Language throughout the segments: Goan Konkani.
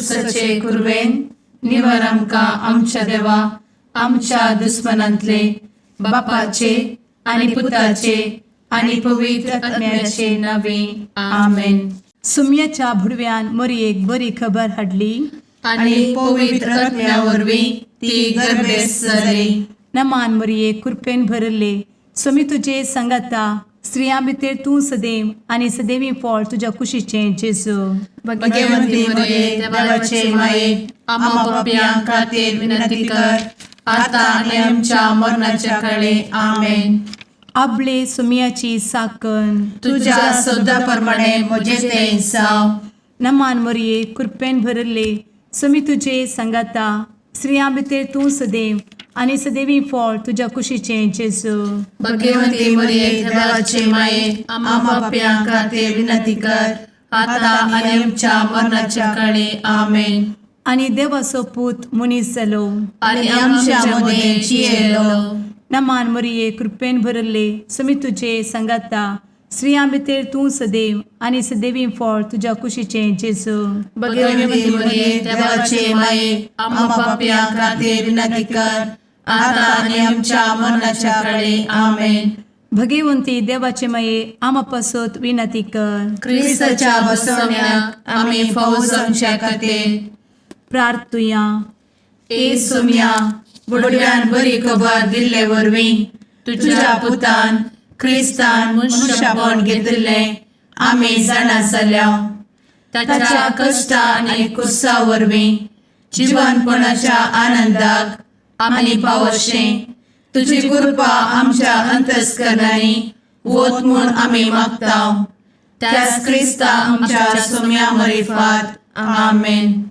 कुर्साचे कुरवेन निवर आमकां आमच्या देवा आमच्या दुस्मनांतले बापाचे आनी पुताचे आनी पवित्र आत्म्याचे नावे आमेन. सुम्याच्या भुडव्यान मोरयेक बरी खबर हाडली. आनी पवित्र आत्म्या वरवीं ती गर्भेस्त जाली. नमान मोरये, कृपेन भरले, स्वामी तुजे सांगाता, स्त्रियां भितर तूं सदैव आनी सदैवी फळ तुज्या कुशीचें जेजू. भगवंती मरिये, देवाचे माये, आम्हा पापयां खातीर विनंती कर, आता आनी आमच्या मरणाच्या काळी. आमेन. आबले सुमियाची साकन. तुझ्या शब्दा प्रमाणे म्हजे ते जावं. नमान मोरये, कृपेन भरले, स्वामी तुजे सांगाता, स्त्रियां भितर तूं सदैव आनी सदैवी फळ तुज्या कुशीचें जेजू. भगवंती मरिये, देवाचे माये, आम्हा पापयां खातीर विनंती कर, आता आनी आमच्या मरणाच्या काळी. आमेन. आनी देवाचो पूत मनीस जालो आनी आमच्या मदें जियेलो. नमान मोरये, कृपेन भरले, स्वामी तुजे सांगाता, स्त्रियां भितर तूं सदैव आनी सदैवी फळ तुज्या कुशीचें जेजू. भगवंती मरिये, देवाचे माये, आम्हा पापयां खातीर विनंती कर, आता आनी आमच्या मरणाच्या काळी. आमेन. भगवंती देवाचे माये, आमा पासत विनंती कर. क्रिस्ताच्या बसवण्याक आमी फावो जावच्या खातीर प्रार्थुया. ए सोम्या, बुडव्यान बरी खबर दिल्ले वरवीं तुझ्या पुतान क्रिस्तान मनुष्यपण घेतिल्लें आमी जाणा जाल्या. ताच्या कश्टा आनी कुर्सा वरवीं जिवनपणाच्या आनंदाक आमी पावशें तुजी कृपा आमच्या अंतस्करणांनी वत म्हूण आमी मागता, त्याच क्रिस्ता आमच्या सोम्या मरिफात. आमेन.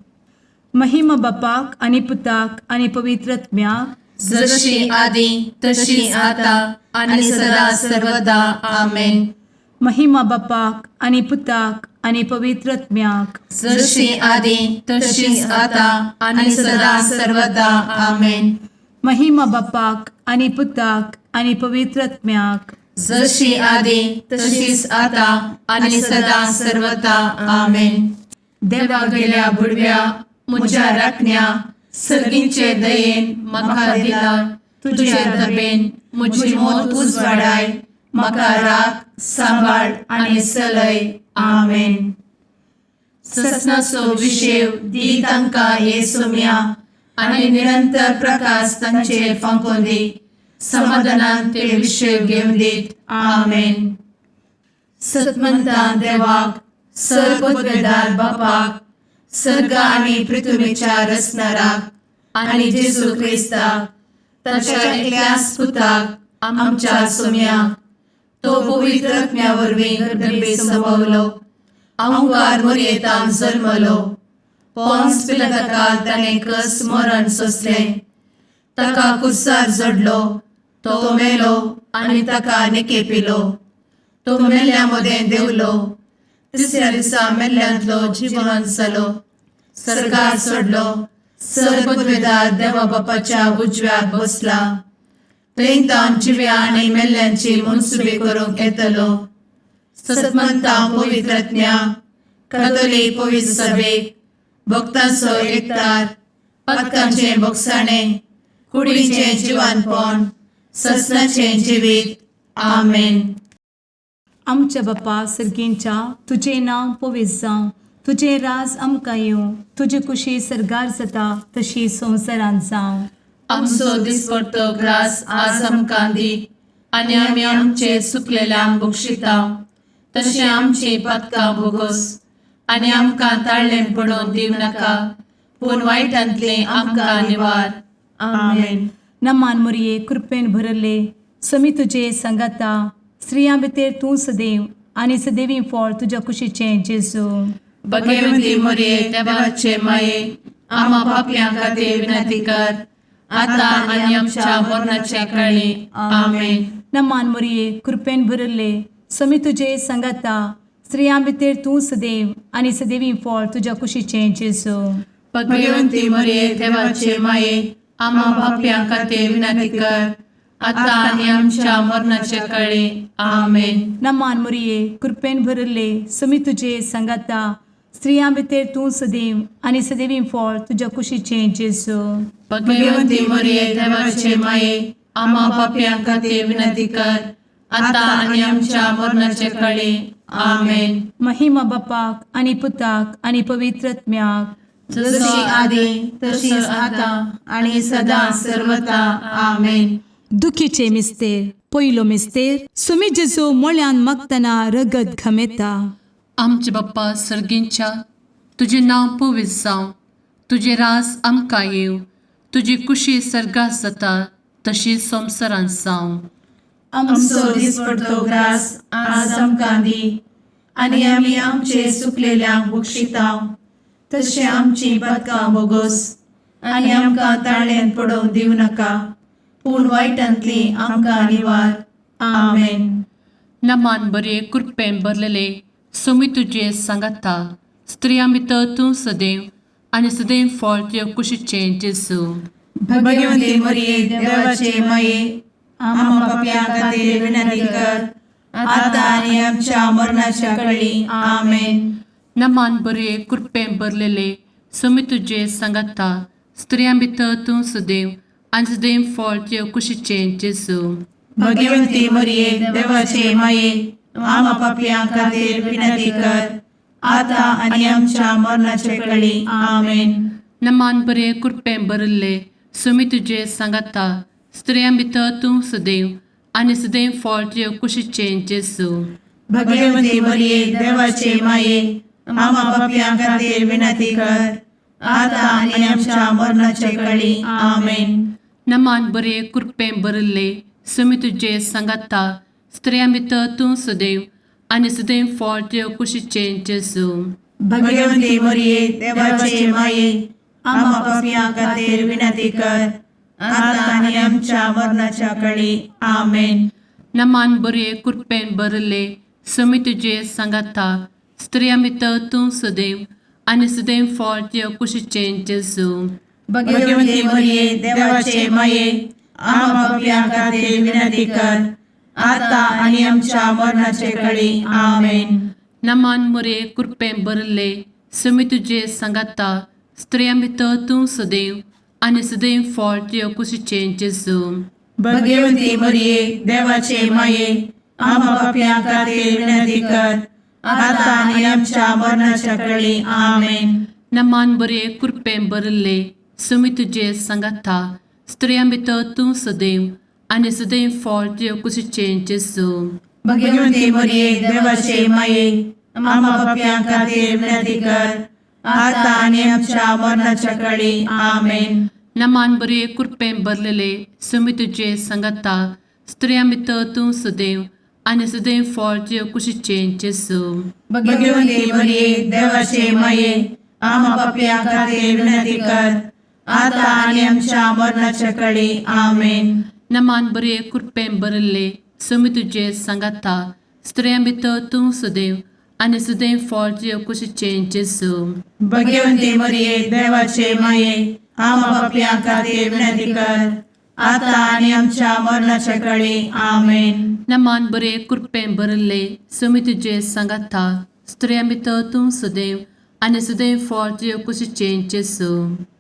महिमा बापाक आनी पुताक आनी पवित्र आत्म्याक. जशी आदी तशी आता आणि सदा सर्वदा. आमेन. महिमा बापाक आनी पुताक आनी पवित्र आत्म्याक. जशी आदी तशीच आता आणि सदा सर्वदा. आमेन. महिमा बापाक आनी पुताक आनी पवित्र आत्म्याक. जशी आदी तशीच आता आणि सदा सर्वदा. आमेन. देवा गेल्या बुडव्या म्हज्या राखण्या, सर्गींचे दयेन म्हाका दिला तुझे दबेन म्हजी मोत उजवाडाय, म्हाका राख, सांबाळ आनी चलय. आमेन. ससनाचो विशेव दी तांकां हे सोम्या आनी निरंतर प्रकाश तांचेर फांकोवन दी, समाधानान ते विशेव घेवन दीत. आमेन. सतमंतान देवाक, सर्वपदवेदार बापाक, सर्ग आनी पृथ्वीच्या रचणाराक आनी जेजू क्रिस्ताक ताच्या एकल्याच पुताक आमच्या सोम्याक, तो पवित्र आत्म्या वरवीं गर्भे संभवलो, अंकार मोरयेतान जल्मलो, पोन्स पिलाताकाल ताणें कस मरण सोंसलें, ताका कुर्सार जडलो, तो मेलो आनी ताका निकेपिलो, तो मेल्ल्या मदें देंवलो, तिसऱ्या दिसा मेल्ल्यांतलो जिवन जालो, सर्गार चडलो, सर्वपदवेदार देवा बापाच्या उजव्याक बसला, थंय तावन जिव्या आनी मेल्ल्यांची मनसुबी करूंक येतलो. सतमंता पवित्रज्ञा कथोलीक पवित्र सभेक, भक्तांचो एकतार, पातकांचें भोगसाणें, कुडीचें जिवानपण, ससनाचें जिवीत. आमेन. आमच्या बापा सर्गींच्या, तुजें नांव पवित्र जावं, तुजें राज आमकां येवं, तुजी कुशी सर्गार जाता तशी संवसारांत जावं. आमचो दिसपडतो ग्रास आज आमकां दी आनी आमी आमचे चुकलेल्यांक बक्षिता तशें आमची पातकां भोगोस आनी आमकां ताळ्ळें पडोवन दिवं नाका, पूण वायटांतलें आमकां निवार. आमेन. नमान मोरये, कृपेन भरले, समी तुजे सांगाता, स्त्रियां भितर तूं सदैव आनी सदैवी फळ तुज्या कुशीचें जेजू. भगवती मोरये, देवाचे माये, आम्हा पापयां खातीर विनंती कर, आता आनी आमच्या मरणाच्या काळी. आमेन. नमान मोरये, कृपेन भरले, समी तुजे सांगाता, स्त्रियां भितर तूं सदैव आनी सदैवी फळ तुज्या कुशीचें जेजू. भगवंती मोरये, देवाचे माये, आम्हा पापयां खातीर विनंती कर, आता आनी आमच्या मरणाच्या काळी. आमेन. नमान मोरये, कृपेन भरले, समी तुजे सांगाता, स्त्रियां भितर तूं सदैव आनी सदैवी फळ तुज्या कुशीचें जेजू. भगवंती मरिये, देवाचे माये, आम्हा पापयां खातीर विनंती कर, आता आनी आमच्या मरणाचे कळी. आमेन. महिमा बापाक आनी पुताक आनी पवित्र आत्म्याक. जशी आदी तशीच आता आणि सदा सर्वता. आमेन. दुखीचे मिस्तेर. पयलो मिस्तेर, सुमी जेजू मोळ्यान मागतना रगत घमेता. आमचे बाप्पा सर्गींच्या, तुजें नांव पवित्र जावं, तुजें रास आमकां येवं, तुजी कुशी सर्गात जाता तशी संवसारांत जावं. आमचो दिसपडतो ग्रास आज आमकां दी आनी आमी आमचे सुकलेल्यांक बक्षितांव तशें आमची पदकां बोगोस आनी आमकां ताळ्यान पडोवंक दिवं नाका, पूण वायटांतली आमकां निवार. आमेन. नमान बरे, कृपेन भरलेले, सोमी तुजे सांगाता, स्त्रियां भितर तूं सदैव आनी सदैव फळ तुजे कुशीचें जेजू. भगवंती मरिये, देवाचे माये, आम्हा पापयां खातीर विनंती कर, आता आनी आमच्या मरणाच्या कळी. आमेन. नमान बरे, कृपेन भरलेले, सोमी तुजे सांगाता, स्त्रियां भितर तूं सदैव आनी सदैव फळ तुजे कुशीचें जेजू. भगवंती मरिये, देवाचे माये, आम्हा पापयां खातीर विनंती कर, आता आनी आमच्या मरणाचे कळी. आमेन. नमान बरे, कृपेन भरिल्ले, सुमी तुजे सांगाता, स्त्रियां भितर तूं सदैव आनी सदैव फळ तुजे कुशीचें जेजू. भगवंती मरिये, देवाचे माये, आम्हा पापयां खातीर विनंती कर, आता आनी आमच्या मरणाचे कळी. आमेन. नमान बरे, कृपेन भरिल्ले, सुमी तुजे सांगाता, स्त्रियां भितर तूं सदैव आनी सदैव फळ तुजे कुशीचें जेजू. भगवंती मरिये, देवाचे माये, आम्हा पापयां खातीर विनंती कर, आता आनी आमच्या मरणाच्या कळी. आमेन. नमान बरे, कृपेन भरिल्ले, सुमी तुजे सांगाता, स्त्रियां भितर तूं सदैव आनी सदैव फळ तुजे कुशीचें जेजू. भगवंती मरिये, देवाचे माये, आम्हा पापयां खातीर विनंती कर, आता आनी आमच्या मरणाचे कळी. आमेन. नमान मुरे, कृपेन भरिल्ले, सुमी तुजे सांगाता, स्त्रियां भितर तूं सदैव आनी सदैव फळ तुजे कुशीचें जेजू. भगवंती मरिये, देवाचे माये, आम्हा पापयां खातीर विनंती कर, आता आनी आमच्या मरणाच्या कळी. आमेन. नमान बरे, कृपेन भरिल्ले, सुमी तुजे सांगाता, स्त्रियां भितर तूं सदैव आनी सदैव फळ तुजे कुशीचें जेजू. भगवंती मरिये, देवाचे माये, आम्हा पापयां खातीर विनंती कर, आता आनी आमच्या मरणाच्या कळी. आमेन. नमान बरे, कृपेन भरलेले, सुमी तुजे सांगाता, स्त्रियां भितर तूं सदैव आनी सदैव फळ तुजे कुशीचें जेजू. भगवंती मरिये, देवाचे माये, आम्हा पापयां खातीर विनंती कर, आता आनी आमच्या मरणाच्या कळी. आमेन. नमान बरे, कृपेन भरिल्ले, सुमी तुजे सांगाता, स्त्रियां भितर तूं सदैव आनी सदैव फळ तुजे कुशीचें जेजू. भगवंती मरिये, देवाचे माये, आम्हा पापयां खातीर विनंती कर, आता आनी आमच्या मरणाच्या कळी. आमेन. नमान बरे, कृपेन भरिल्ले, सुमी तुजे सांगाता, स्त्रियां भितर तूं सदैव आनी सदैव फळ तुजे कुशीचें जेजू.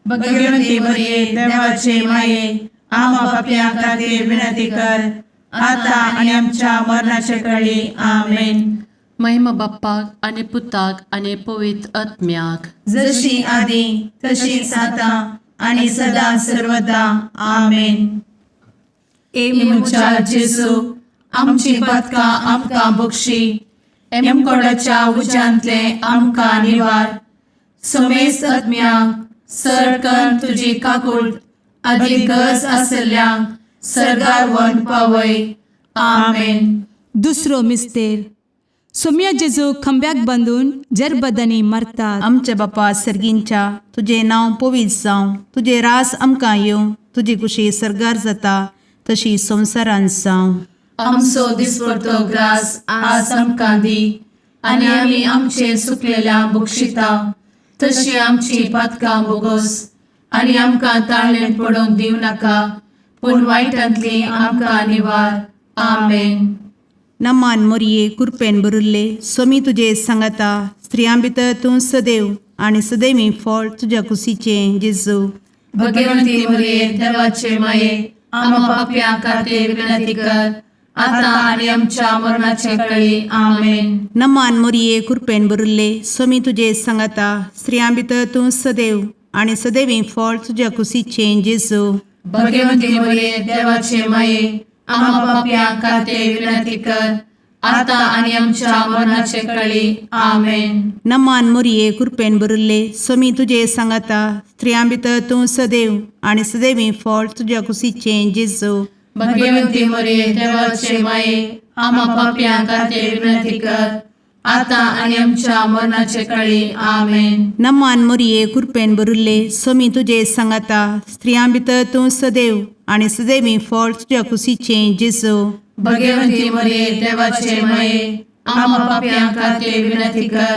भगवंती मरिये, देवाचे माये, आम्हा पापयां खातीर विनंती कर, आता आनी आमच्या मरणाच्या कळी. आमेन. महिमा बाप्पाक आनी पुताक आनी पवित्र आत्म्याक. जशी आदी तशीच आता आणि सदा सर्वदा. आमेन. ए म्हज्या जेजू, आमची पदकां आमकां बक्षी, एमकोडाच्या उज्यांतले आमकां निवार, समेस्त आत्म्यांक सरकन तुजी काकूळ आदी गरज आसल्ल्यांक सर्गार वन पावय. आमेन. दुसरो मिस्तेर, सोम्या जेजू खांब्याक बांदून जरबदांनी मारतात. आमच्या बापा सर्गींच्या, तुजें नांव पवित्र जावं, तुजें रास आमकां येवं, तुजी कुशी सर्गार जाता तशी संवसारांत जावं. आमचो दिसपडतो ग्रास आज आमकां दी आनी आमी आमचे सुकलेल्या बक्षिता तशी आमची पातकां बोगोस आनी आमकां ताळ्ळें पडोवंक दिवं नाका, पूण वायटांतली आमकां निवार. आमेन. नमान मोरये, कुरपेन भरिल्ले, स्वामी तुजे सांगाता, स्त्रियां भितर तूं सदैव आनी सदैवी फळ तुज्या कुशीचें जेजू. भगवंती मरिये देवाचे माये, आम्हा पापयां खातीर विनंती कर, आता आनी आमच्या मरणाचे कळी. आमेन. नमान मोरये, कृपेन भरिल्ले, स्वामी तुजे सांगाता. स्त्रियां भितर तूं सदैव आनी सदैवी फळ तुज्या कुशीचें जेजू. भगवंती मरिये देवाचे माये, आम्हा पापयां खातीर विनंती कर, आता आनी आमच्या मरणाचे कळी. आमेन. नमान मोरये, कृपेन भरिल्ले, स्वामी तुजे सांगाता. स्त्रियां भितर तूं सदैव आनी सदैवी फळ तुज्या कुशीचें जेजू. भगवंती मरिये देवाचे माये, आम्हा पापयां खातीर विनंती कर, आता आनी आमच्या मरणाचे कळी. आमेन. नमान मोरये, कृपेन भरिल्ले, स्वामी तुजे सांगाता. स्त्रियां भितर तूं सदैव आनी सदैवी फळ तुज्या कुशीचें जेजू. भगवंती मरिये देवाचे माये, आम्हा पापयां खातीर विनंती कर,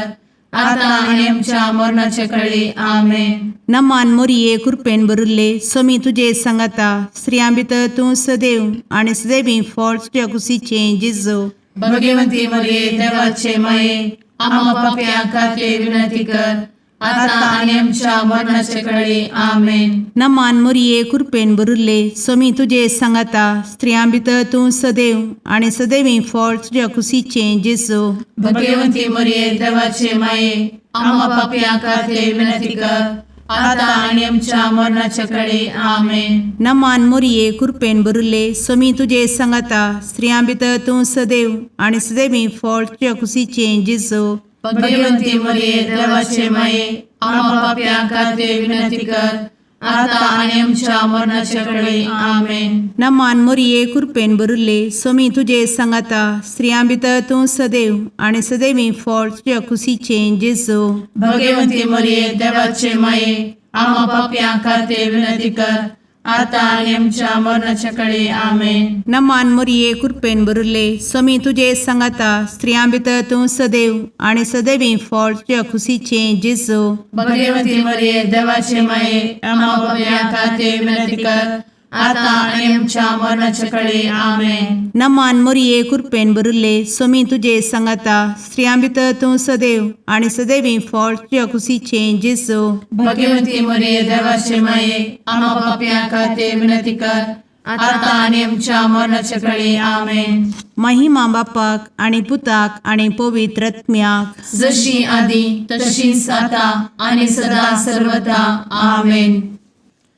आता आनी आमच्या मरणाचे कळी. आमेन. नमान मोरये, कृपेन भरिल्ले, स्वामी तुजे सांगाता. स्त्रियां भितर तूं सदैव आनी सदैवी फळ तुज्या कुशीचें जेजू. भगवंती मरिये देवाचे माये, आम्हा पापयां खातीर विनंती कर, आता आनी आमच्या मरणाचे कळी. आमेन. नमान मोरये, कृपेन भरिल्ले, स्वामी तुजे सांगाता. स्त्रियां भितर तूं सदैव आनी सदैवी फळ तुज्या कुशीचें जेजू. भगवंती मरिये देवाचे माये, आम्हा पापयां खातीर विनंती कर, आता आनी आमच्या मरणाचे कळी. आमेन. नमान मोरये, कृपेन भरिल्ले, स्वामी तुजे सांगाता. स्त्रियां भितर तूं सदैव आनी सदैवी फळ तुज्या कुशीचें जेजू. भगवंती मरिये देवाचे माये, आम्हा पापयां खातीर विनंती कर, आता आनी आमच्या मरणाचे कळी. आमेन. नमान मोरये, कृपेन भरिल्ले, स्वामी तुजे सांगाता. स्त्रियां भितर तूं सदैव आनी सदैवी फळ तुज्या कुशीचें जेजू. भगवंती मरिये देवाचे माये, आम्हा पापयां खातीर विनंती कर, आता आनी आमच्या मरणाच्या कळी. आमेन. नमान मोरये, कृपेन भरिल्ले, स्वामी तुजे सांगाता. स्त्रियां भितर तूं सदैव आनी सदैवी फळ तुज्या कुशीचें जेजू. भगवंती मरिये देवाचे माये, आम्हा पापयां खातीर विनंती कर, आता आनी आमच्या मरणाच्या कळी. आमेन. नमान मोरये, कृपेन भरिल्ले, स्वामी तुजे सांगाता. स्त्रियां भितर तूं सदैव आनी सदैवी फळ तुज्या कुशीचें जेजू. भगवंती मरिये देवाचे माये, आम्हा पापयां खातीर विनंती कर, आता आनी आमच्या मरणाच्या कळी. आमेन. महिमा बापाक आनी पुताक आनी पवित्र आत्म्याक, जशी आदी तशीच आता आनी सदा सर्वदा. आमेन.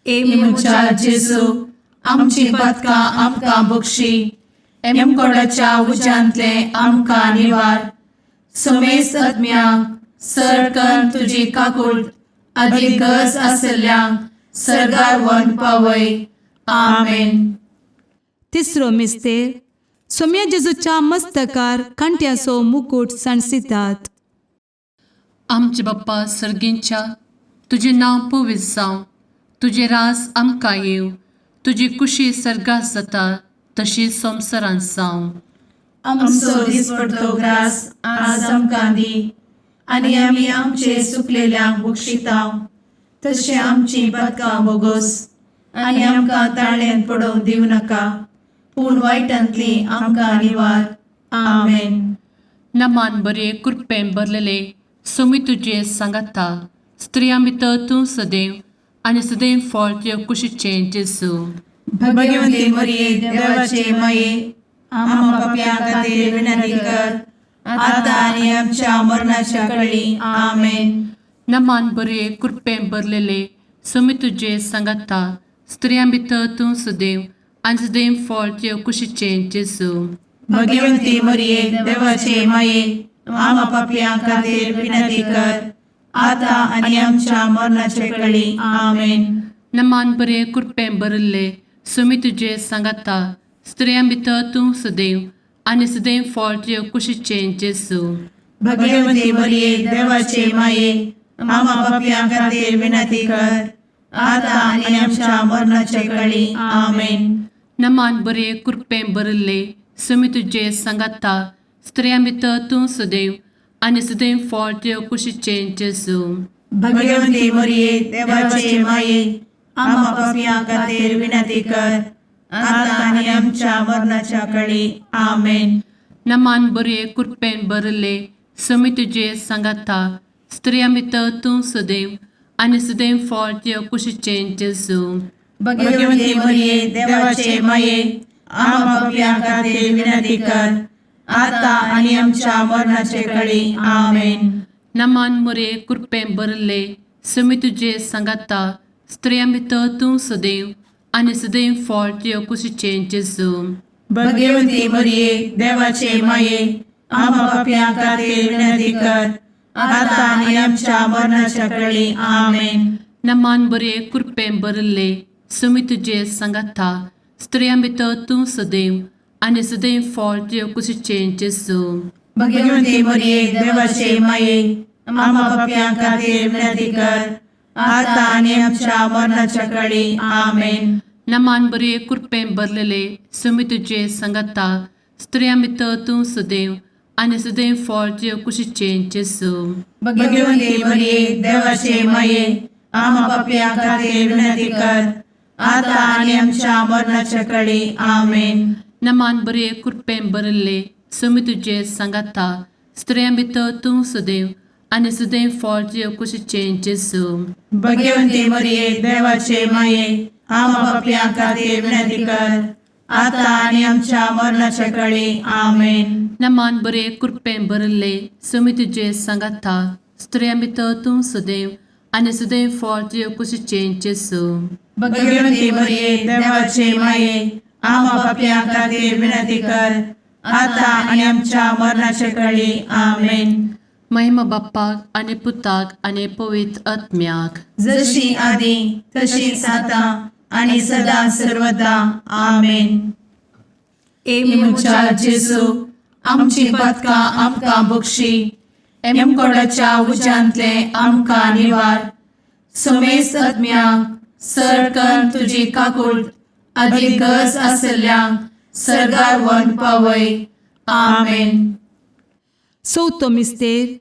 ए म्हज्या जेजू, आमची पातकां आमकां बक्षी, एमकोडाच्या उज्यांतले आमकां निवार, समेस्त आत्म्यांक सरकन तुजी काकूट आदी गरज आसल्ल्यांक सर्गार व्हरून पावय. आमेन. तिसरो मिस्तेर, सोम्या जेजूच्या मस्तकार कांट्याचो मुकूट सांडसितात. आमचे बाप्पा सर्गींच्या, तुजें नांव पवित्र जावं, तुजें राज आमकां येवं, तुजी कुशी सर्गात जाता तशी संवसारांत जावं. आमचो दिसपडतो ग्रास आज आमकां दी, आनी आमी आमचे सुकलेल्यांक बक्षितांव, तशें आमची पातकां बोगोस, आनी आमकां ताळ्यांत पडोवंक दिवं नाका, पूण वायटांतली आमकां निवार. आमेन. नमान बरे, कृपेन भरलेले, स्वामी तुजे सांगाता. स्त्रियां भितर तूं सदैव आनी सदैव फळ तुज्या कुशीचें जेजू. भगवंती मरिये देवाचे माये, आम्हा पापयां खातीर विनंती कर, आता आनी आमच्या मरणाच्या कळी. आमेन. नमान बरे, कृपेन भरलेले, स्वामी तुजे सांगाता. स्त्रियां भितर तूं सदैव आनी सदैव फळ तुज्या कुशीचें जेजू. भगवंती मरिये देवाचे माये, आम्हा पापयां खातीर विनंती कर, आता आनी आमच्या मरणाच्या कळी. आमेन. नमान बरे, कृपेन भरिल्ले, स्वामी तुजे सांगाता. स्त्रियां भितर तूं सदैव आनी सदैव फळ तुज्या कुशीचें जेजू. भगवंती मरिये देवाचे माये, आम्हा पापयां खातीर विनंती कर, आता आनी आमच्या मरणाच्या कळी. आमेन. नमान बरे, कृपेन भरिल्ले, स्वामी तुजे सांगाता. स्त्रियां भितर तूं सदैव आनी सदैव फळ तुज्या कुशीचें जेजू. भगवंती मरिये देवाचे माये, आम्हा पापयां खातीर विनंती कर, आता आनी आमच्या मरणाच्या कळी. आमेन. नमान बरे, कृपेन भरिल्ले, समी तुजे सांगाता स्त्रियां भितर तूं सदैव आनी सदैव फळ तुज्या कुशीचें जेजू. भगवती मरिये, देवाचे माये, आम्हा पापयां खातीर विनंती कर, आता आनी आमच्या मरणाचे कळी. आमेन. नमान मोरे कृपें भरले समी तुजे सांगाता स्त्रियां भितर तूं सदैव आनी सदैव फळ तुज्या कुशीचें जेजू. भगवती मरिये, देवाचे माये, आम्हा पापयां खातीर विनंती कर, आता आनी आमच्या मरणाच्या कळी. आमेन. नमान बरे कृपें भरले समी तुजे सांगाता स्त्रियां भितर तूं सदैव आनी सदैव फळ तुज्या कुशीचें जेजू. भगवती मरिये, देवाचे माये, आम्हा पापयां खातीर विनंती कर, आता आनी आमच्या मरणाच्या कळी. आमेन. नमान बरे कृपें भरलेले समी तुजे सांगाता स्त्रियां भितर तूं सदैव आनी सदैव फळ तुज्या कुशीचें जेजू. भगवती मरिये, देवाचे माये, आम्हा पापयां खातीर विनंती कर, आता आनी आमच्या मरणाच्या कळी. आमेन. नमान बरे कृपें भरले समी तुजे सांगाता स्त्रियां भितर तूं सदैव आनी सदैव फळ तुज्या कुशीचें जेजू. भगवती मरिये, देवाचे माये, आम्हा पापयां खातीर विनंती कर, आता आनी आमच्या मरणाच्या कळी. आमेन. नमान बरे कृपें भरले समी तुजे सांगाता स्त्रियां भितर तूं सदैव आनी सदैव फळ तुज्या कुशीचें जेजू. भगवती मरिये, देवाचे माये, आम्हा पापयां खातीर विनंती कर, आता आनी आमच्या मरणाच्या कळी. आमेन. महिमा बाप्पाक आनी पुताक आनी पवित्र आत्म्याक. जशी आदी तशीच आता आणि सदा सर्वदा. आमेन. ए म्हज्या जेजू, आमची पातकां आमकां बक्षी, एमकोडाच्या उज्यांतले आमकां निवार, समेस्त आत्म्यांक सरकन तुजी काकूळ आदी गरज आसल्ल्यांक सर्गार व्हरून पावय. आमेन. चवथो मिस्तेर.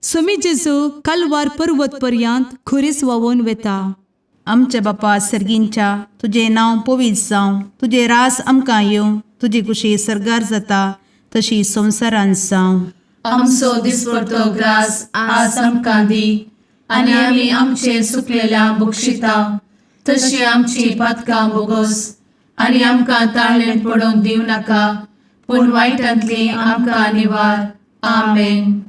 सोमी जेजू कालवार पर्वत पर्यंत खुरीस व्हांवून वेता. आमच्या बापा सर्गींच्या, तुजें नांव पवित्र जावं, तुजें रास आमकां येवं, तुजी कुशी सर्गार जाता तशी संवसारांत जावं. आमचो दिसपडतो ग्रास आज आमकां दी आनी आमी आमचे सुकलेल्या बक्षिता तशी आमची पातकां बोगोस आनी आमकां ताळणेंत पडोवंक दिवं नाका, पूण वायटांतली आमकां निवार. आमेन.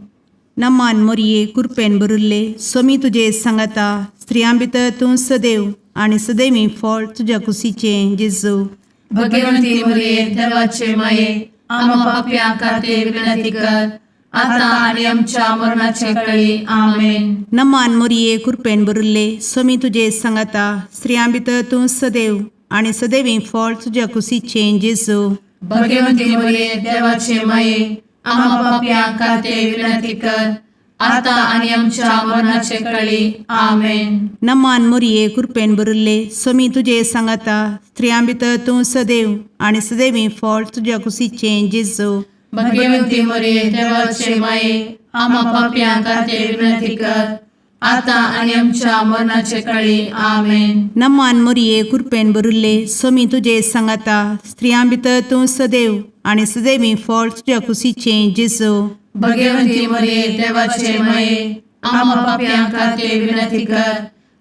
नमान मोरये, कुरपेन भरिल्ले, सोमी तुजे सांगाता, स्त्रियां भितर तूं सदैव आनी सदैवी फळ तुज्या कुशीचें जेजू. भगवंती मरिये, देवाचे माये, आम्हा पापयां खातीर विनंती कर, आता आनी आमच्या मरणाचे कळी. आमेन. नमान मोरये, कुरपेन भरिल्ले, सोमी तुजे सांगाता, स्त्रियां भितर तूं सदैव आनी सदैवी फळ तुज्या कुशीचें जेजू. भगवंती मरिये, देवाचे माये, आम्हा पापयां खातीर विनंती कर, आता आनी आमच्या मरणाचे कळी. आमेन. नमान मोरये, कुरपेन भरिल्ले, सोमी तुजे सांगाता, स्त्रियां भितर तूं सदैव आनी सदैवी फळ तुज्या कुशीचें जेजू. भगवंती मरिये, देवाचे माये, आम्हा पापयां खातीर विनंती कर, आता आनी आमच्या मरणाचे कळी. आमेन. नमान मोरये, कुरपेन भरिल्ले, सोमी तुजे सांगाता, स्त्रियां भितर तूं सदैव आनी सदैवी फळ तुज्या कुशीचें जेजू. भगवंती मरिये, देवाचे माये, आम्हा पापयां खातीर विनंती कर,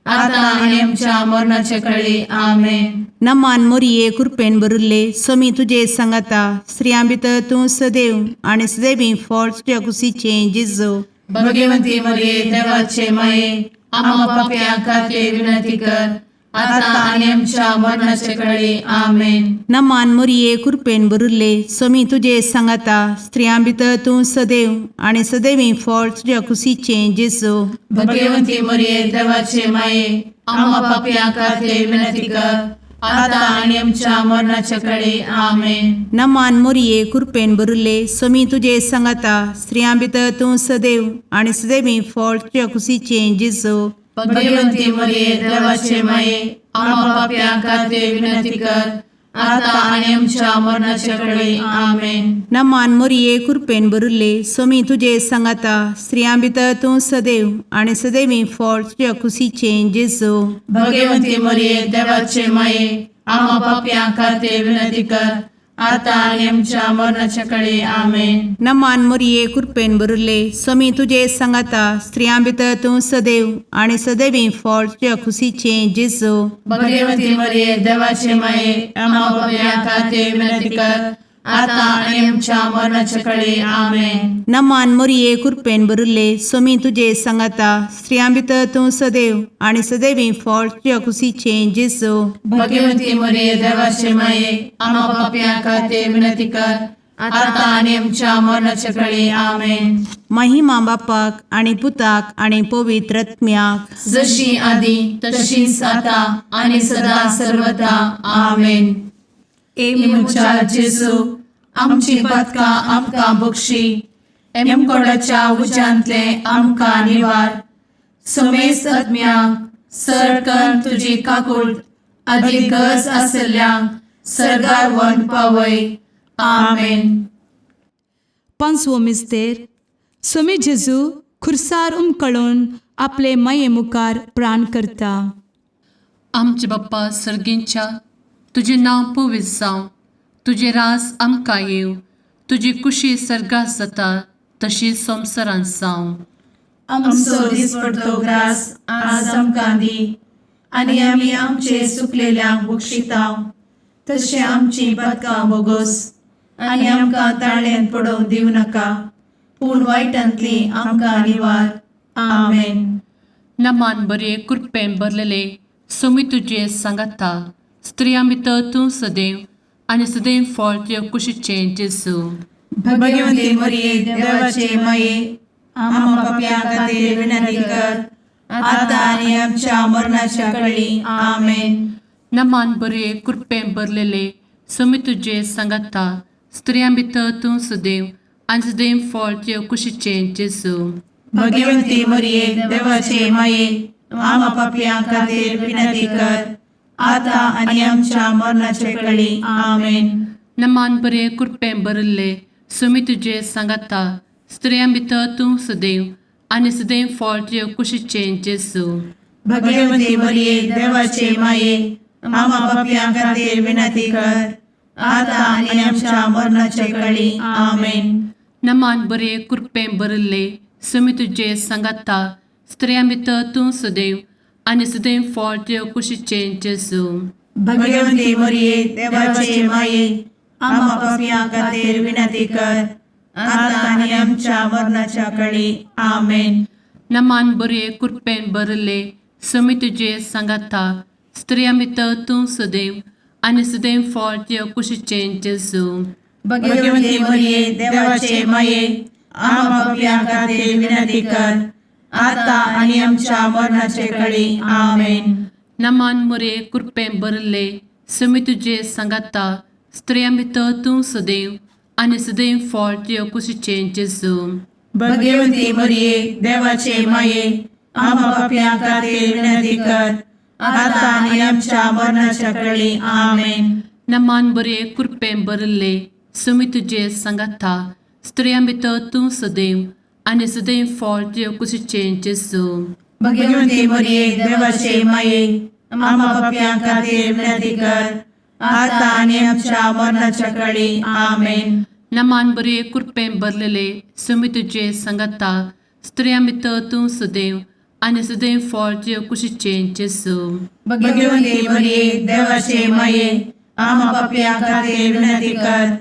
आता आनी आमच्या मरणाचे कळी. आमेन. नमान मोरये, कुरपेन भरिल्ले, सोमी तुजे सांगाता, स्त्रियां भितर तूं सदैव आनी सदैवी फळ तुज्या कुशीचें जेजू. भगवंती मरिये, देवाचे माये, आम्हा पापयां खातीर विनंती कर, आता आनी आमच्या मरणाचे कळी. आमेन. नमान मोरये, कुरपेन भरिल्ले, सोमी तुजे सांगाता, स्त्रियां भितर तूं सदैव आनी सदैवी फळ तुज्या कुशीचें जेजू. भगवंती मरिये, देवाचे माये, आम्हा पापयां खातीर विनंती कर, आता आनी आमच्या मरणाचे कळी. आमेन. नमान मोरये, कुरपेन भरिल्ले, सोमी तुजे सांगाता, स्त्रियां भितर तूं सदैव आनी सदैवी फळ तुज्या कुशीचें जेजू. भगवंती मरिये, देवाचे माये, आम्हा पापयां खातीर विनंती कर, आता आनी आमच्या मरणाचे कळी. आमेन. नमान मोरये, कुरपेन भरिल्ले, सोमी तुजे सांगाता, स्त्रियां भितर तूं सदैव आनी सदैवी फळ तुज्या कुशीचें जेजू. भगवंती मरिये, देवाचे माये, आम्हा पापयां खातीर विनंती कर, आतां आनी आमच्या मरणाच्या कडे आमेन. नमान मोरये, कृपेन भरिल्ले, स्वामी तुजे सांगाता. स्त्रियां भितर तूं सदैव आनी सदैवी फळ तुज्या खुशीचें जेजू. भगवती मरिये, देवाचे माये, आम्हा पापयां खातीर विनंती कर, आतां आनी आमच्या मरणाच्या कडे आमेन. नमान मोरये, कृपेन भरिल्ले, स्वामी तुजे सांगाता. स्त्रियां भितर तूं सदैव आनी सदैवी फळ तुज्या खुशीचें जेजू. भगवती मरिये, देवाचे माये, आम्हा पापयां खातीर विनंती कर, आतां आनी आमच्या मरणाच्या कडे आमेन. महिमा बापाक आनी पुताक आनी पवित्र आत्म्याक. जशी आदी तशीच आता आणि सदा सर्वदा आमेन. ए म्हज्या जेजू, आमची पदकां आमकां बक्षी, एमकोडाच्या उज्यांतले आमकां निवार, समेस्त आत्म्यांक सरकन तुजी काकूळ आदी गरज आसल्ल्यांक सरगार वन पावय. आमेन. पांचवो मिस्तेर. स्वामी जेजू खुर्सार उमकळून आपले माये मुखार प्राण करता. आमचे बाप्पा सर्गींच्या, तुजें नांव पवित्र जावं, तुजें रास आमकां येवं, तुजी कुशी सर्गात जाता तशी संवसारांत जावं. आमचो दिसपडतो ग्रास आज आमकां दी, आनी आमी आमचे सुकलेल्यांक बक्षितांव, तशें आमची पदकां बोगोस, आनी आमकां ताळ्यान पडोवंक दिवं नाका, पूण वायटांतली आमकां निवार. आमेन. नमान बरे, कृपेन भरलेले, स्वामी तुजें सांगाता. स्त्रियां भितर तूं सदैव आनी सदैव फळ तुज्या कुशीचें जेजू. भगवती मरिये, देवाचे माये, आम्हा पापयां खातीर विनंती कर, आतां आनी आमच्या मरणाच्या कळी. आमेन. नमान बरे, कृपेन भरलेले, स्वामी तुजें सांगाता. स्त्रियां भितर तूं सदैव आनी सदैव फळ तुज्या कुशीचें जेजू. भगवती मरिये, देवाचे माये, आम्हा पापयां खातीर विनंती कर, आतां आनी आमच्या मरणाचे कळी. आमेन. नमान बरे, कृपेन भरिल्ले, स्वामी तुजें सांगाता. स्त्रियां भितर तूं सदैव आनी सदैव फळ तुज्या कुशीचें जेजू. भगवती मरिये, देवाचे माये, आम्हा पापयां खातीर विनंती कर, आतां आनी आमच्या मरणाचे कळी. आमेन. नमान बरे, कृपेन भरिल्ले, स्वामी तुजें सांगाता. स्त्रियां भितर तूं सदैव आनी सदैव फळ तुज्या कुशीचें जेजू. भगवती मरिये, देवाचे माये, आम्हा पापयां खातीर विनंती कर, आतां आनी आमच्या मरणाच्या कळी. आमेन. नमान बरे, कृपेन भरिल्ले, स्वामी तुजें सांगाता. स्त्रियां भितर तूं सदैव आनी सदैव फळ तुज्या कुशीचें जेजू. भगवती मरिये, देवाचे माये, आम्हा पापयां खातीर विनंती कर, आतां आनी आमच्या मरणाचे कळी. आमेन. नमान मोरे, कृपेन भरिल्ले, स्वामी तुजें सांगाता. स्त्रियां भितर तूं सदैव आनी सदैव फळ तुज्या कुशीचें जेजू. भगवती मरिये, देवाचे माये, आम्हा पापयां खातीर विनंती कर, आतां आनी आमच्या मरणाच्या कळी. आमेन. नमान बरे, कृपेन भरिल्ले, स्वामी तुजें सांगाता. स्त्रियां भितर तूं सदैव आनी सदैव फळ तुज्या कुशीचें जेजू. भगवती मरिये, देवाचे माये, आम्हा पापयां खातीर विनंती कर, आतां आनी आमच्या मरणाच्या कळी. आमेन. नमान बरे, कृपेन भरलेले, स्वामी तुजें सांगाता. स्त्रियां भितर तूं सदैव आनी सदैव फळ तुज्या कुशीचें जेजू. भगवती मरिये, देवाचे माये, आम्हा पापयां खातीर विनंती कर,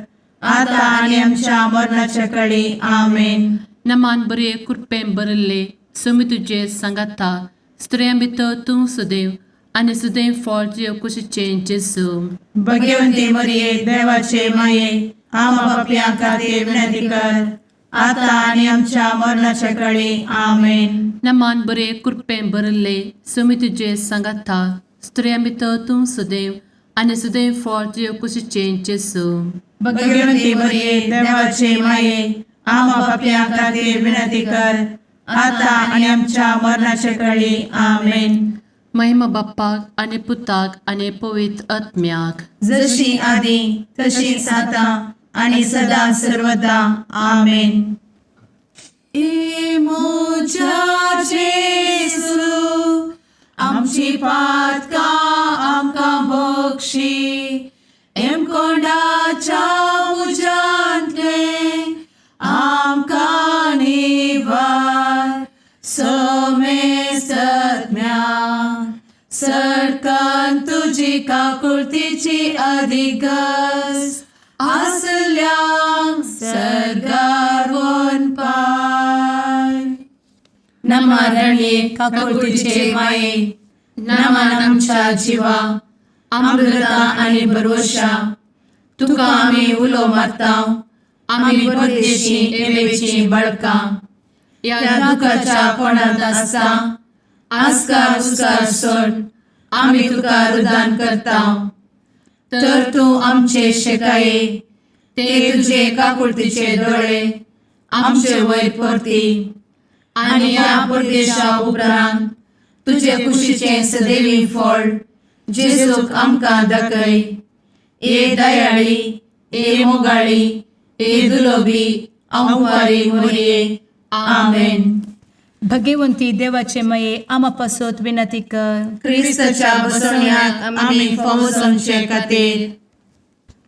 आतां आनी आमच्या मरणाच्या कळी. आमेन. नमान बरे, कृपेन भरिल्ले, स्वामी तुजें सांगाता. स्त्रियां भितर तूं सदैव आनी सदैव फळ तुज्या कुशीचें जेजू. भगवती मरिये, देवाचे माये, आम्हा पापयां खातीर विनंती कर, आतां आनी आमच्या मरणाच्या कळी. आमेन. नमान बरे, कृपेन भरिल्ले, स्वामी तुजें सांगाता. स्त्रियां भितर तूं सदैव आनी सदैव फळ तुज्या कुशीचें जेजू. भगवती मरिये, देवाचे माये, आम्हा पापयां खातीर विनंती कर, आतां आनी आमच्या मरणाच्या कळी. आमेन. महिमा बाप्पाक आनी पुताक आनी पवित्र आत्म्याक. जशी आदी तशीच आता आणि सदा सर्वदा. आमेन. ए म्हज्या जेजू, आमची पातकां आमकां बक्षी, एमकोंडाच्या तुजी काकुळतीची अधिगस आसल्यांक सर्गार पाय. नमा रणये काकुळतीचे माये, नमन आमच्या जिवा, अमृता आनी भरवशा, तुका आमी उलो मारता, आमी परदेशी एवेची बळकां ह्या दुखाच्या कोणांत आसता आस्कार उस्कार सोड आमी तुका रुदान करता, तर तूं आमचे शेकाये ते तुजे काकुळतीचे दोळे आमचे वयर परती आनी ह्या परदेशा उपरांत तुजे कुशीचें सदैवी फळ जेजूक आमकां दाखय. ए दयाळी, ए मोगाळी, ए दुलोबी अंवारी मोरये. आमेन. भगवंती देवाचे मये आमा पासत विनंती कर. क्रिस्ताच्या बसवण्याक आमी फावो जावचे खातीर.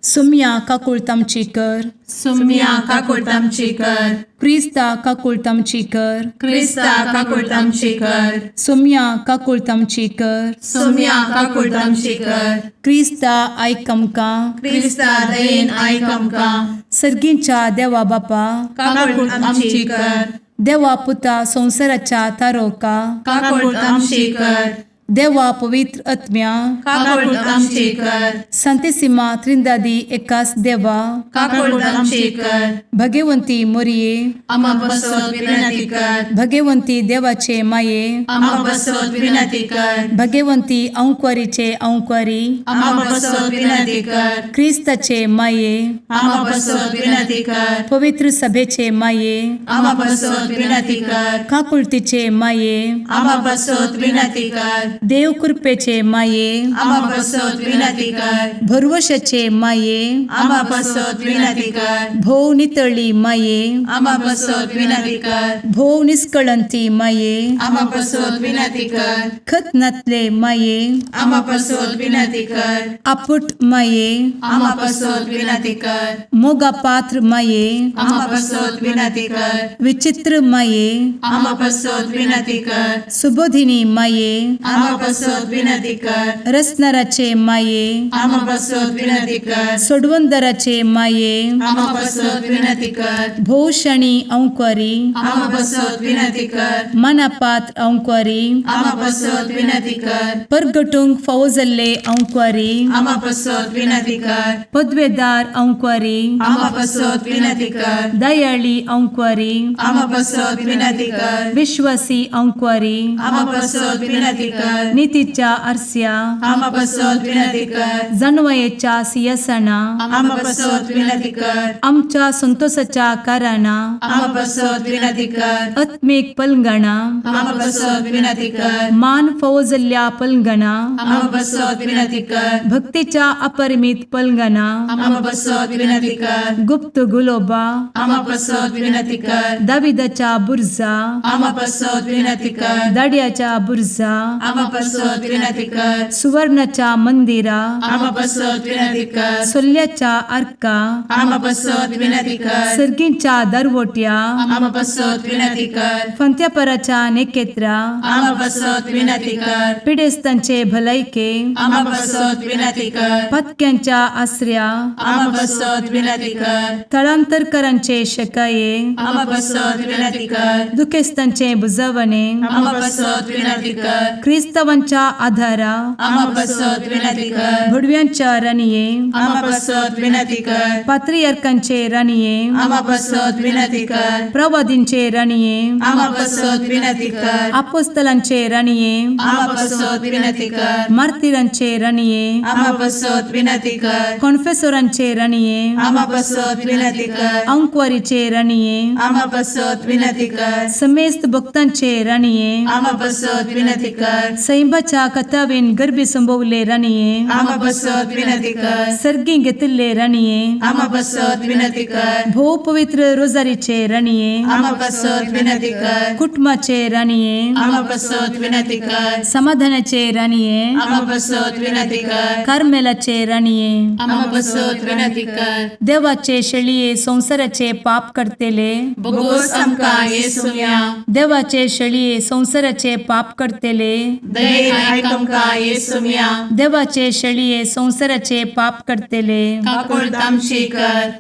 सुम्या काकुळत आमची कर. सुम्या काकुळट आमची कर. क्रिस्ता काकुळत आमची कर. क्रिस्ता काकुळट आमची कर. सुम्या काकुळत आमची कर. सुम्या काकुळट आमची कर. क्रिस्ता आयक आमकां. क्रिस्ता दयेन आयक आमकां. सर्गींच्या देवा बापा, काकुळट आमची कर. देवा पुता संवसाराच्या तारोका, काकुळट आमची कर. देवा पवित्र आत्म्या, काकुळट आमची कर. संतेसिमा त्रिंदादी एकास देवा, काकुळट आमची कर. भगवंती मोरये, आमा बसत विनंती कर. भगवंती देवाचे माये, आमा बसत विनंती कर. भगवंती अंक्वारीचे अंक्वारी, आमा बसत विनंती कर. क्रिस्ताचे माये, आमा बसत विनंती कर. पवित्र सभेचे माये, आमा बसत विनंती कर. काकुळतीचे माये, आमा बसत विनंती कर. देव कृपेचे माये, आमा बसत विनंती कर. भरवशाचे माये, आमा बसत विनंती कर. भोव नितळी माये, आमा बसत विनंती कर. भोव निस्कळंती माये, आमा बसत विनंती कर. खत नातले माये, आमा बसत विनंती कर. आपुट माये, आमा बसत विनंती कर. मोगा पात्र माये, आमा बसत विनंती कर. विचित्र माये, आमा बसत विनंती कर. सुबोधिनी माये, आमा बसत विनंती कर. रसनाराचे माये, आमा बसत विनंती कर. सोडवंदराचे माये, आमा बसत विनंती कर. भोवशणी अंक्वारी, आमा बसत विनंती कर. मनापात्र अंक्वारी, आमा बसत विनंती कर. परगटूंक फावो जाल्ले अंक्वारी, आमा बसत विनंती कर. पदवेदार अंक्वारी, आमा बसत विनंती कर. दयाळी अंक्वारी, आमा बसत विनंती कर. विश्वासी अंक्वारी, आमा बसत विनंती कर. नितीच्या आरस्या, आमा बसत विनंती कर. जानवयेच्या सियासना, आमा बसत विनंती कर. आमच्या संतोषाच्या कारणां, आमा बसत विनंती कर. आत्मीक पलंगणा, आमा बसत विनंती कर. मान फावो जाल्ल्या पलंगणा, आमा बसत विनंती कर. भक्तीच्या अपरिमित पलंगणा, आमा बसत विनंती कर. गुप्त गुलोबा, आमा बसत विनंती कर. दाविदाच्या बुर्जा, आमा बसत विनंती कर. दाड्याच्या बुर्जा, आमा बसत विनंती कर. सुवर्णाच्या मंदिरा, आमा बसत विनंती कर. सोल्ल्याच्या आर्का, आमा बसत विनंती कर. सर्गींच्या दरवट्या, आमा बसत विनंती कर. फंत्यापराच्या नेकेत्रा, आमा बसत विनंती कर. पिडेस्तांचे भलायके, आमा बसत विनंती कर. पत्क्यांच्या आसऱ्या, आमा बसत विनंती कर. थळांतरकरांचे शकाये, आमा बसत विनंती कर. दुखेस्तांचे बुजवणे, आमा बसत विनंती कर. क्रिस्तावांच्या आधारा, आमा बसत विनंती कर. भुडव्यांच्या राणये, आमा बसत विनंती कर. पात्रियार्कांचे राणये, आमा बसत विनंती कर. प्रवादींचे राणये, आमा बसत विनंती कर. आपोस्तलांचे राणये, आमा बसत विनंती कर. मार्तिरांचे राणये, आमा बसत विनंती कर. कॉन्फेसोरांचे राणये, आमा बसत विनंती कर. अंक्वारीचे राणये, आमा बसत विनंती कर. समेस्त भक्तांचे राणये, आमा बसत विनंती कर. सैंबाच्या कथावेन गर्भी संभवले राणये, आमा बसत विनंती कर. सर्गी घेतिल्ले राणये, आमा बसत विनंती कर. भोव पवित्र रोजारीचे राणये, आमा बसत विनंती कर. कुटुंबाचे राणये, आमा बसत विनंती कर. समाधानाचे राणये, आमा बसत विनंती कर. कार्मेलाचे राणये, आमा बसत विनंती कर. देवाचे शेळये संवसाराचे पाप करतेले, बोगोस आमकां येसुया. देवाचे शेळये संवसाराचे पाप करतेले, दयेन आयक आमकां येसुम्या. देवाचे शेळये संवसाराचे पाप करतले, काकुळट आमची कर.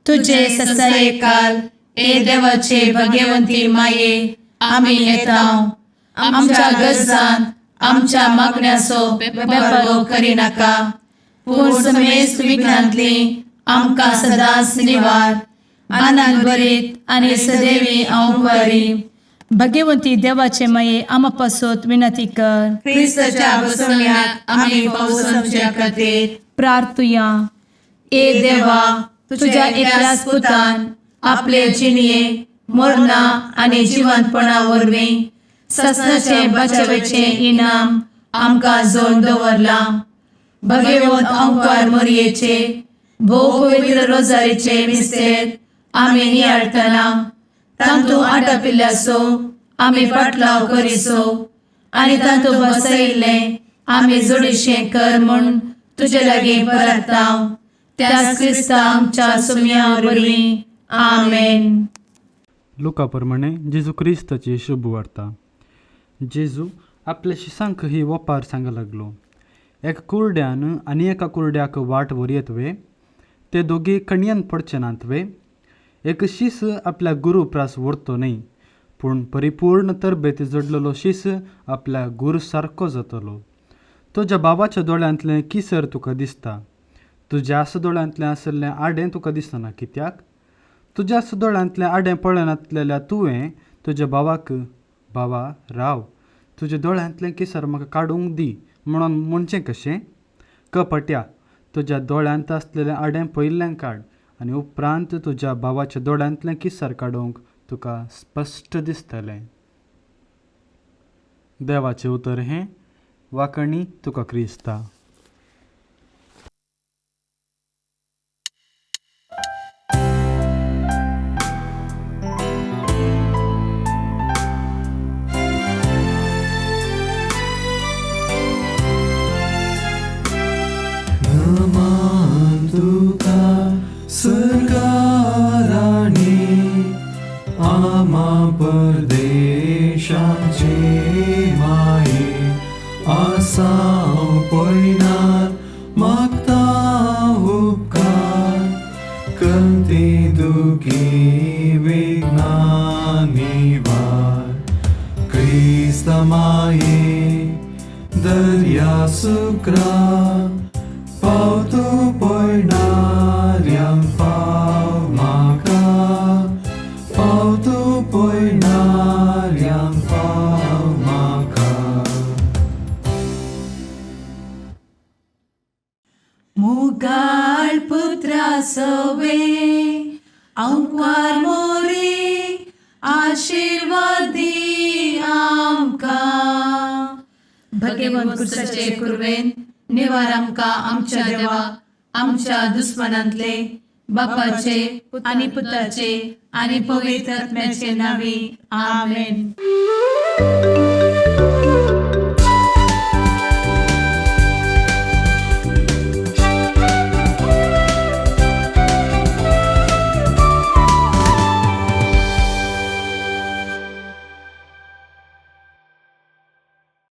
तुझे तुझे ससाये ससायकाल ए देवाचे भगवंती माये, आमी येता आमच्या गरजान आमच्या मागण्याचो बेपर्वो करिनाका, पूण समेस्त विघ्नांतली आमकां सदांच निवार. आनंद भरीत आनी सदैवी अंवकारी भगवंती देवाचे माये, आमा पासत विनंती कर. क्रिस्ताच्या बसवण्याक आमी पावसाच्या खातीर प्रार्थुया. ए देवा, तुझ्या एकल्याच पुतान आपले जिणये मरणा आनी जिवंतपणा वरवीं ससनाचे बचावेचें इनाम आमकां जोड दवरलां. भगवंत अंकार मोरयेचे भोव पवित्र रोजारीचे मिस्तेर आमी नियाळटना तांतू आटापिल्ल्याचो आमी पाटलाव करिसो आनी तांतू बसयिल्लें आमी जोडीशें कर म्हूण तुजे लागीं परताव, त्याच क्रिस्ता आमच्या सुम्या वरवीं. आमेन. लुका प्रमाणे जेजू क्रिस्ताची शुभ वार्ता. जेजू आपल्या शिसांक ही वपार सांग लागलो. एका कुरड्यान आनी एका कुरड्याक वाट व्हरयत वे? ते दोगी कणयेन पडचे नात वे? एक शीस आपल्या गुरू प्रास व्हरतो न्हय, पूण परिपूर्ण तरबेत जोडलेलो शीस आपल्या गुरू सारको जातलो. तुज्या बाबाच्या दोळ्यांतलें किसर तुका दिसता, तुज्याच दोळ्यांतलें आशिल्लें आडें तुका दिसना कित्याक? तुज्याच दोळ्यांतलें आडें पळयनातलेल्या तुवें तुज्या भावाक, भावा राव, तुज्या दोळ्यांतलें किसर म्हाका काडूंक दी म्हणून म्हणचें कशें? कपट्या, तुज्या दोळ्यांत आसलेलें आडें पयलें काड आनी उपरांत तुज्या भावाच्या दोळ्यांतलें किसर काडूंक तुका स्पश्ट दिसतलें. देवाचें उतर हें. वाकणी तुका क्रिस्ता. नमान तुका सर्गाराणी, आमा परदेशाचे माये, आसाव पयनार मागता उपकार, कंती दुखी विघ्ना निवार. क्रिस्त माये दर्या सुक्रा, पावतो पयणाऱ्यांक पाव म्हाका, पावतो पयणाऱ्यांक पाव म्हाका. मुगाळ पुत्रा सवे अंकार मोरे, आशिर्वादी आमकां. भगवंत भगवंत कुरवेन निवार आमकां आमच्या देवा, आमच्या दुस्मनांतले, बापाचे आनी पुताचे आनी पवित्र आत्म्याचे नावी. आमेन. आमेन.